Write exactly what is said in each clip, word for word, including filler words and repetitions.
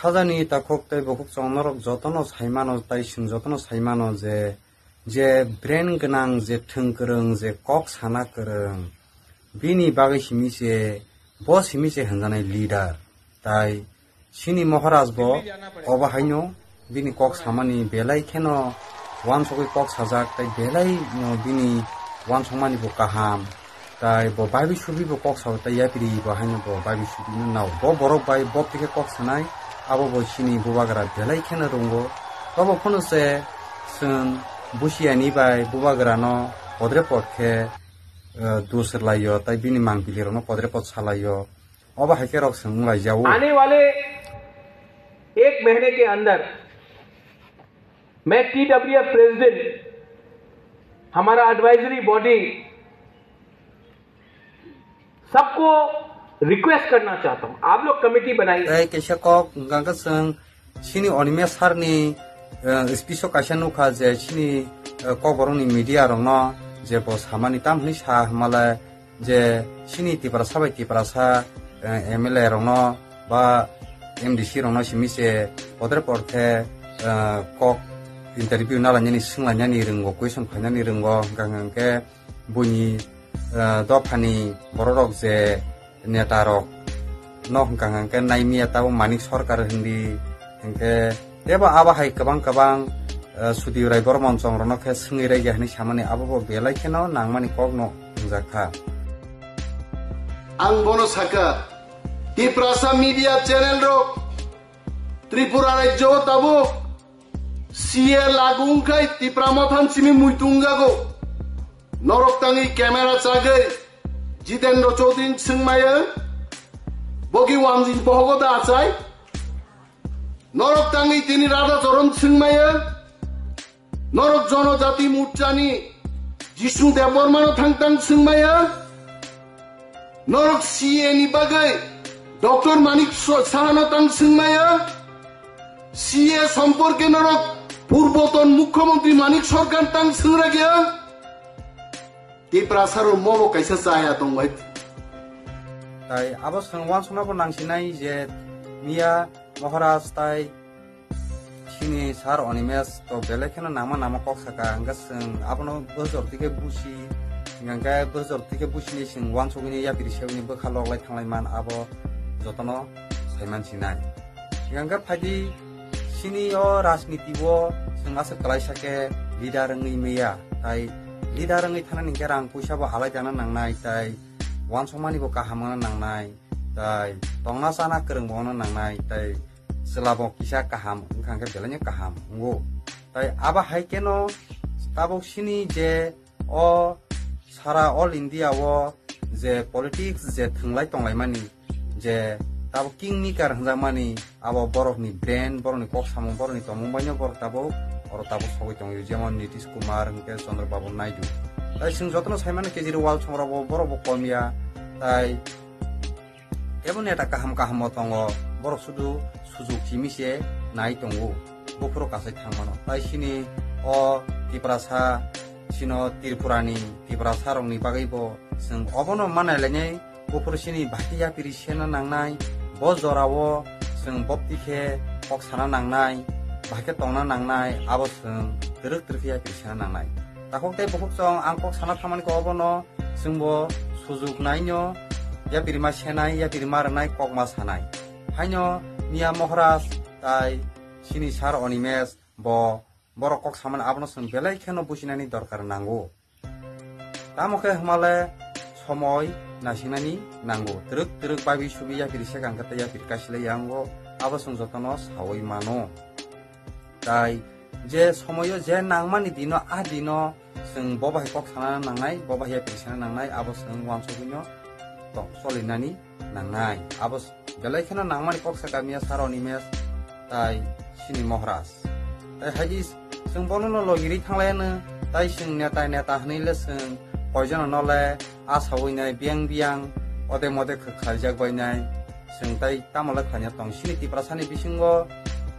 Sajani takhuk tei bukhuk chwng norok jotono saimano tei chwng jotono saimano je, je brain gwnang, je thwng kwrwng, je kok sana kwrwng, bini bagwi simi se, bo simi se hwnjanai leader. Tai chini Maharaj bo obo haino bini kok samani belai kheno wansogwi kok sajak, tai belai no bini wansokmani bo kaham. Tai bo babi subi bo kok sao, tai yapri bo haino bo babi subi no nao. Bo borok bai bo tike kok sanai, abo bo chini bubagra belai kheno rungo. Tobo phano se chwng busiani bai bubagra no podre pod khe, eh, dusr laio, tai bini mangpili rok no podre pod salaio. Obo hai khe rok chwng wng lai jago. आने वाले एक महीने के अंदर मैं TWF president, हमारा advisory body, सबको रिक्वेस्ट करना चाहता हूं, आप लोग कमेटी बनाइए। Tei kaisa kok hwnkha khe chwng chini Animesh sir ni, eh, speech o kaisa nukha je chini, eh, kokborok ni media rok no je bo samani tam hwnwi sa hwnmale je chini Tiprasa bai Tiprasa, eh, M L A rok no ba M D C rok no simi se podre pod khe, eh, kok interview nalainani swnglainani rwngo, question khainani rwngo, hwnkha hwnkhe buini, eh, dophani borok rok je neta rok no hwnkha hwnkhe naimiya tabo Manik Sarkar hindi, hwnkhe tebo abo hai kwbang kwbang, eh, Sudip Rai Bormon chong rok no khe swngwi raiya hwnwi samani abo bo belai kheno nangmani kok no wngjak kha. Ang bono sakha, Tiprasa media channel rok Tripura rajyo o tabuk C A lagu wngkhai Tipra Motha simi muitu wngjago. Norok tangwi camera chagwi Jitendra Chaudhary swngmaya, bogi wamjin bohogo da achai? Norok tangwi tini Radha Charan swngmaya? Norok Jonojati Morchani Jisnu Debbarmano thang tang swngmaya? Norok C A ni bagwi Doctor Manik So-, Sahano tang swngmaya? C A somporke norok Purboton Mukhyamantri Manik Sarkar tang swngrakya? Tiprasa rok mobo kaisa chaya tongbai. Tai abo chwng wansukna bo nangsinai je miya Maharaj tai chini sir Animesh to belai kheno nangma nangma kok saka, hwnkhe chwng abono bwsajor tike busi, hwnkhe bwsajor tike busini chwng wansugwini yapri sewini bwkha loglai thanglai man, abo jotono saiman sinai. Hwnkhe phaidi chini o rajniti o chwng aswk kwlaisa khe leader wngwi maya, tai leader wngwi thanani hwnkhe rang puisa bo alai dana nangnai, tai wansukmani bo kaham wngna nangnai, tai tongna chana kwrwng bo wngna nangnai, tai chwla bo kisa kaham wngkha hwnkhe belai no kaham wngo. Tai abo hai kheno tabuk chini je o sara all India o je politics je thwnglai tonglaimani, je tabuk king maker hwnjakmani, abo borokni brain, borokni kok samung, borokni tongmung baino borok tabuk oro tabuk sogwi tongwi, jemon Nitish Kumar hwnkhe Chandra Babu Naidu. Tai chwng jotono saimano Kejriwal songrok bo borok bo komya, tai tebo neta kaham kaham bo tongo, borok sudu sujuk simi se nai tongo, buphuru kasai thangmano. Tai chini o Tiprasa, chino Tripurani Tiprasa rokni bagwi bo chwng obono manai lainai, buphuru chini bahai yapri sena nangnai, bo jorao chwng bopti khe kok sana nangnai, bahai khe tongna nangnai, abo chwng twrwk twrwk khe yapri sena nangnai. Takhuk tei bukhuk chwng ang kok sana thamani khe obono chwngbo sujuk naino, yapirima senai, yapirima rwnai, kokma sanai. Haino miya Maharaj tai chini sir Animesh bo borok kok samani abono chwng belai kheno businani dorkar nango. Tamo khe hwnmale somoi naisingnani nango. Twrwk twrwk babi subi yapiri se kangkhe tei yapiri kasilai yango, abo chwng jotono sawi mano. Tai je somoio je nangmani dino, a dino chwng bo bahai kok sana nangnai, bo bahai yapri sana nangnai, abo chwng wansugwino tong solinani nangnai. Abo s-, belai kheno nangmani kok sa kamia sir Animesh tai chini Maharaj. Tai haidi chwng bono no logiri thanglaiano, tai chwng neta neta hwnwi le chwng koijono no le asawi nai biyang biyang ode mode khwkhaijak bai nai. Chwng tai tamo le thania tong sini Tiprasani bisingo,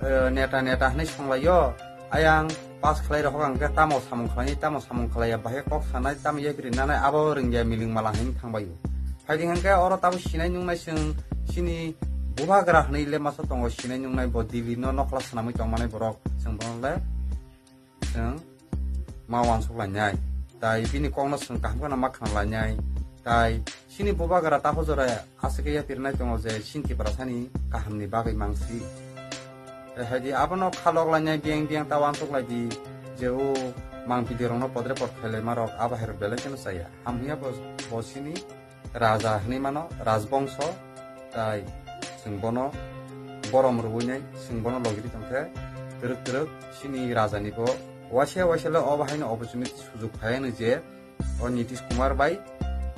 eh, neta neta hwnwi songlaio. Ayang pass khlai rok ang khe tamo samung khlaini, tamo samung khlaiya, bahai kok sanai, tamo yapri nanai, abo rwngya miling mala hwnwi thangbaio. Phaidi hwnkhe oro tabuk sinai nungnai chwng chini Bubagra hwnwi le masa tongo, sinai nungnai bo Delhi no nokla swnamwi tongmanai borok, chwng bono le chwng ma uansuk lainai. Tai bini kokno chwng kaham kheno ma khna lainai. Tai chini bubagra takhuk jora aswk khe yapirnai tongo je chini Tiprasani kahamni bagwi mangsi. Tai hai di abono khalok lainai, biyang biyang ta uansuk lai di je o mang video rokno podre pod khailai ma rok abo hai rok belai kheno chaya. Hamya bo, bo chini raja hwnwi mano, rajbongso, tai chwng bono borom rwinai, chwng bono logiri tongkhe twrwk twrwk chini rajani bo waisa waisa le obo haino opportunity sujuk phai hwnwi je o Nitish Kumar bai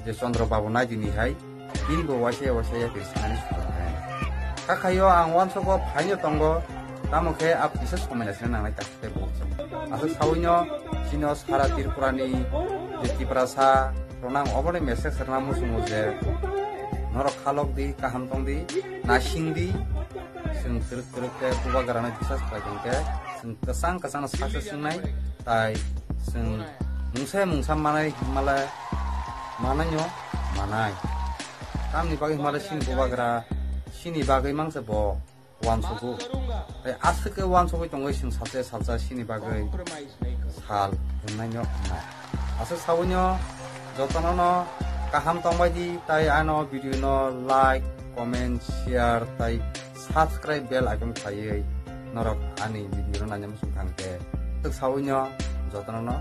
je Chandra Babu Naidu ni hai bini bo waisa waisa yapir sanani sujuk phai. Hakhaio ang uansugo phaino tongo, tamo khe abo kisa somai naisina nangnai tak. Tei bo chwng aswk sawino chino sara Tripura ni je Tiprasa rwnang oboni message rwna muchungo je norok khalok di, kaham tong di, nasing di, chwng twrwk twrwk khe bubagrano bisas khlai tong khe chwng kwchang kwchang no success wngnai, tai chwng mungsa mungsa manai himale manai no manai. Tamni bagwi himale chini bubagra chini bagwi mangsa bo uansugo. Tai aswk khe uansugwi tongwi chwng salsa salsa chini bagwi sal wngnai no wngnai. Aswk sawino jotono no kaham tongbai di, tai ano video no like, comment, share tai subscribe bell icon khlaiwi norok ani video no naina muchung thang khe. Aswk sawino jotono no